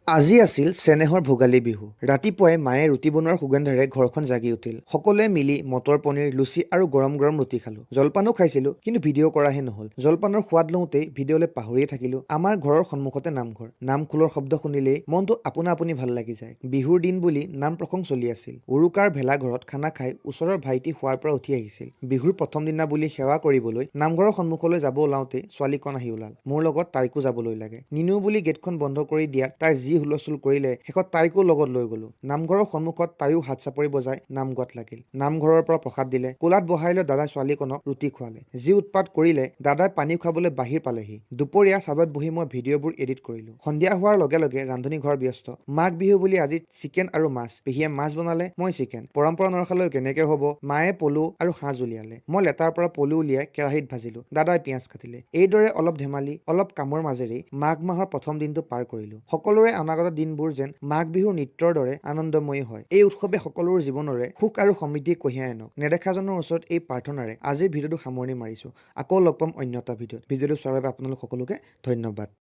আজি আছিল চেনেহৰ ভোগালী বিহু। ৰাতিপুৱাই মায়ে ৰুটি বনোৱাৰ সুগন্ধেৰে ঘৰখন জাগি উঠিল। সকলোৱে মিলি মটৰ পনীৰ, লুচি আৰু গৰম গৰম ৰুটি খালোঁ। জলপানো খাইছিলোঁ, কিন্তু ভিডিঅ' কৰাহে নহ'ল। জলপানৰ সোৱাদ লওঁতেই ভিডিঅ'লৈ পাহৰিয়ে থাকিলোঁ। আমাৰ ঘৰৰ সন্মুখতে নামঘৰ। নাম খোলৰ শব্দ শুনিলেই মনটো আপোনা আপুনি ভাল লাগি যায়। বিহুৰ দিন বুলি নাম প্ৰসংগ চলি আছিল। উৰুকাৰ ভেলাঘৰত খানা খাই ওচৰৰ ভাইটি শোৱাৰ পৰা উঠি আহিছিল। বিহুৰ প্ৰথম দিনা বুলি সেৱা কৰিবলৈ নামঘৰৰ সন্মুখলৈ যাব ওলাওঁতেই ছোৱালীকণ আহি ওলাল। মোৰ লগত তাইকো যাবলৈ লাগে। নিনো বুলি গেটখন বন্ধ কৰি দিয়াত তাই যি হুলস্থুল কৰিলে, শেষত তাইকো লগত লৈ গ'লো। নামঘৰৰ সন্মুখত তাইও হাত চাপৰি বজাই নাম গোৱাত লাগিল। নামঘৰৰ পৰা প্ৰসাদ দিলে। কোলাত বহাই লৈ দাদাই ছোৱালীকণক ৰুটি খুৱালে। যি উৎপাত কৰিলে, দাদাই পানী খুৱাবলৈ বাহিৰ পালেহি। দুপৰীয়া ছাদত বহি মই ভিডিঅ'বোৰ এডিট কৰিলোঁ। সন্ধিয়া হোৱাৰ লগে লগে ৰান্ধনী ঘৰ ব্যস্ত। মাঘ বিহু বুলি আজি চিকেন আৰু মাছ। পেহীয়ে মাছ বনালে, মই চিকেন। পৰম্পৰা নৰখালেও কেনেকে হ'ব? মায়ে পলু আৰু সাঁজ উলিয়ালে। মই লেটাৰ পৰা পলু উলিয়াই কেৰাহীত ভাজিলো। দাদাই পিঁয়াজ কাটিলে। এইদৰে অলপ ধেমালি, অলপ কামৰ মাজেৰেই মাঘ মাহৰ প্ৰথম দিনটো পাৰ কৰিলো। সকলোৰে অনাগত দিনবোৰ যেন মাঘ বিহুৰ নৃত্যৰ দৰে আনন্দময়ী হয়। এই উৎসৱে সকলোৰে জীৱনৰে সুখ আৰু সমৃদ্ধি কঢ়িয়াই আনক, নেদেখাজনৰ ওচৰত এই প্ৰাৰ্থনাৰে আজিৰ ভিডিঅ'টো সামৰণি মাৰিছো। আকৌ লগ পাম অন্য এটা ভিডিঅ'ত। ভিডিঅ'টো চোৱাৰ বাবে আপোনালোক সকলোকে ধন্যবাদ।